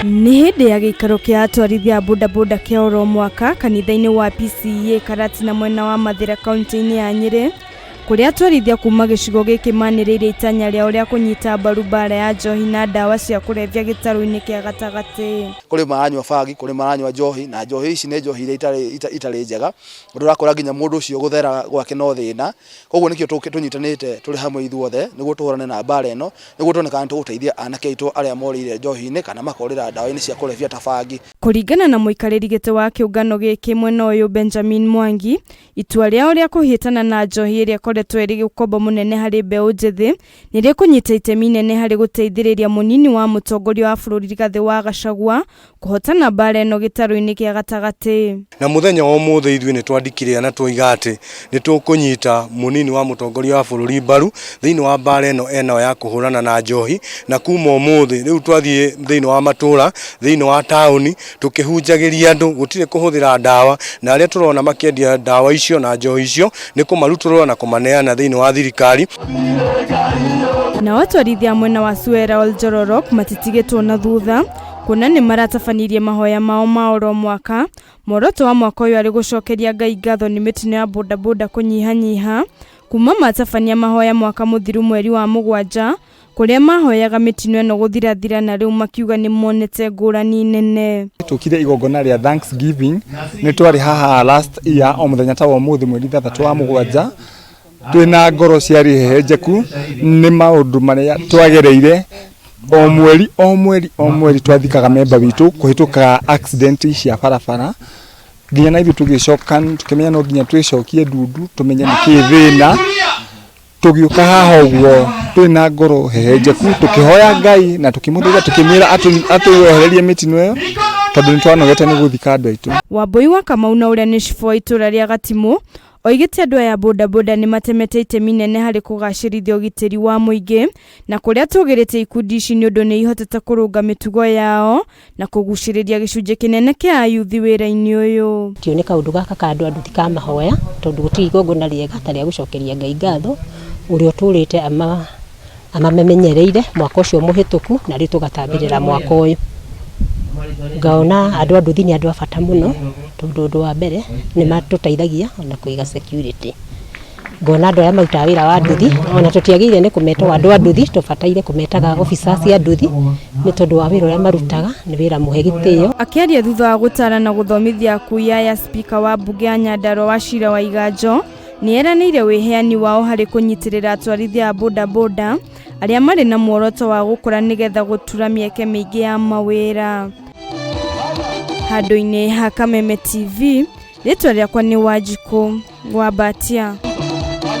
Nĩ hĩndĩ ya gĩikaro kĩa atwarithia a bodaboda kĩa oro mwaka kanitha-inĩ wa PCEA Karatina mwena wa Mathĩra kaunti-inĩ ya Nyĩrĩ, kũrĩa atwarithia kuma gĩcigo gĩkĩ manĩrĩire itanya rĩao rĩa kũnyita mbaru mbara ya njohi na ndawa cia kũrebia gĩtarũ-inĩ kĩa gatagatĩ. Kũrĩ maranyua bangi, kũrĩ maranyua njohi, na njohi ici nĩ njohi iria itarĩ njega, ũndũ ũrakora nginya mũndũ ũcio gũthera gwake no thĩna. Koguo nĩkĩo tũnyitanĩte tũrĩ hamwe ithuothe nĩguo tũhũrane na mbara ĩno, nĩguo tuone kana nĩtũgũteithia anake aitũ arĩa morĩire njohi-inĩ kana makorĩra ndawa-inĩ cia kũrebia ta bangi. Kũringana na mũikarĩri gĩtĩ wa kĩũngano gĩkĩ mwena ũyũ Benjamin Mwangi, itua rĩao rĩa kũhĩtana na njohi ĩrĩa ĩkoretwo ĩrĩ ũkombo mũnene harĩ mbeũ njĩthĩ nĩ rĩkũnyita itemi inene harĩ gũteithĩrĩria mũnini wa mũtongoria wa bũrũri Rigathĩ wa Gachagua kũhotana mbara ĩno gĩtarũ-inĩ kĩa gatagatĩ. Na mũthenya wa ũmũthĩ ithuĩ nĩ twandikire na twoiga atĩ nĩ tũkũnyita mũnini wa mũtongoria wa bũrũri mbaru thĩinĩ wa mbara ĩno enayo ya kũhũrana na njohi, na kuma ũmũthĩ rĩu twathiĩ thĩinĩ wa matũra, thĩinĩ wa taũni tũkĩhunjagĩria andũ gũtirĩ kũhũthĩra ndawa, na arĩa tũrona makĩendia ndawa icio na njohi icio nĩ kũmarutũrũra na kũmaneana thĩinĩ wa thirikari. Nao atwarithia a mwena wa Suera Oljororok matitigĩtwo na thutha kuona nĩ maratabanirie mahoya mao ma oro mwaka. Muoroto wa mwaka ũyũ arĩ gũcokeria Ngai ngatho nĩ mĩtino ya bodaboda kũnyihanyiha kuma matabania mahoya mwaka mũthiru mweri wa mũgwanja kũrĩa mahoyaga mĩtino ĩno gũthirathira na rĩu makiuga nĩ monete ngũrani nene. Tũkire igongona rĩa Thanksgiving nĩ twarĩ haha last year o mũthenya ta wa ũmũthĩ mweri ithathatũ wa mũgwanja twĩna ngoro ciarĩ hehenjeku nĩ maũndũ marĩa twagereire o mweri o mweri o mweri twathikaga memba witũ kũhĩtũka accident cia barabara nginya na ithuĩ tũgĩcoka tũkĩmenya no nginya twĩcokie ndundu tũmenye nĩkĩĩ thĩna. Tũgĩũka haha ũguo twĩna ngoro hehenjeku tũkĩhoya Ngai na tũkĩmũthaitha tũkĩmwĩra atũehererie mĩtino ĩyo tondũ nĩ twanogete nĩ gũthika andũ aitũ. Wambũi wa Kamau na ũrĩa nĩ cibũ wa itũra rĩa Gatimũ oigĩte andũ aya a bodaboda nĩ matemete itemi inene harĩ kũgacĩrithia ũgitĩri wa mũingĩ na kũrĩa tũgĩrĩtie ikundi ici nĩ ũndũ nĩ ihotete kũrũnga mĩtugo yao na kũgucĩrĩria gĩcunjĩ kĩnene kĩa ayuthi wĩra-inĩ ũyũ. Tio nĩ kaũndũ gaka ka andũ a nduthi ka mahoya tondũ gũtirĩ igongona rĩega ta rĩa gũcokeria Ngai ngatho ũrĩa ũtũrĩte amamenyereire mwaka ũcio mũhĩtũku na rĩu tũgatambĩrĩra mwaka ũyũ. Ngona andũ a nduthi nĩ andũ a bata mũno tondũ ũndũ wa mbere nĩ matũteithagia ona kũiga security. Ngona andũ arĩa marutaga wĩra wa nduthi ona tũtiagĩrĩire nĩ kũmeta o andũ a nduthi tũbataire kũmetaga officers a nduthi nĩ tondũ wa wĩra ũrĩa marutaga nĩ wĩra mũhe gĩtĩo. Akĩaria thutha wa gũtara na gũthomithia akui aya Spika wa mbunge ya Nyandarua Wachira Waiganjo nĩ eranĩire wĩheani wao harĩ kũnyitĩrĩra atwarithia a bodaboda arĩa marĩ na muoroto wa gũkũra nĩgetha gũtura mĩeke mĩingĩ ya mawĩra. Handũ-inĩ ha Kameme TV, rĩtwa rĩakwa nĩ Wanjikũ wa Mbatia.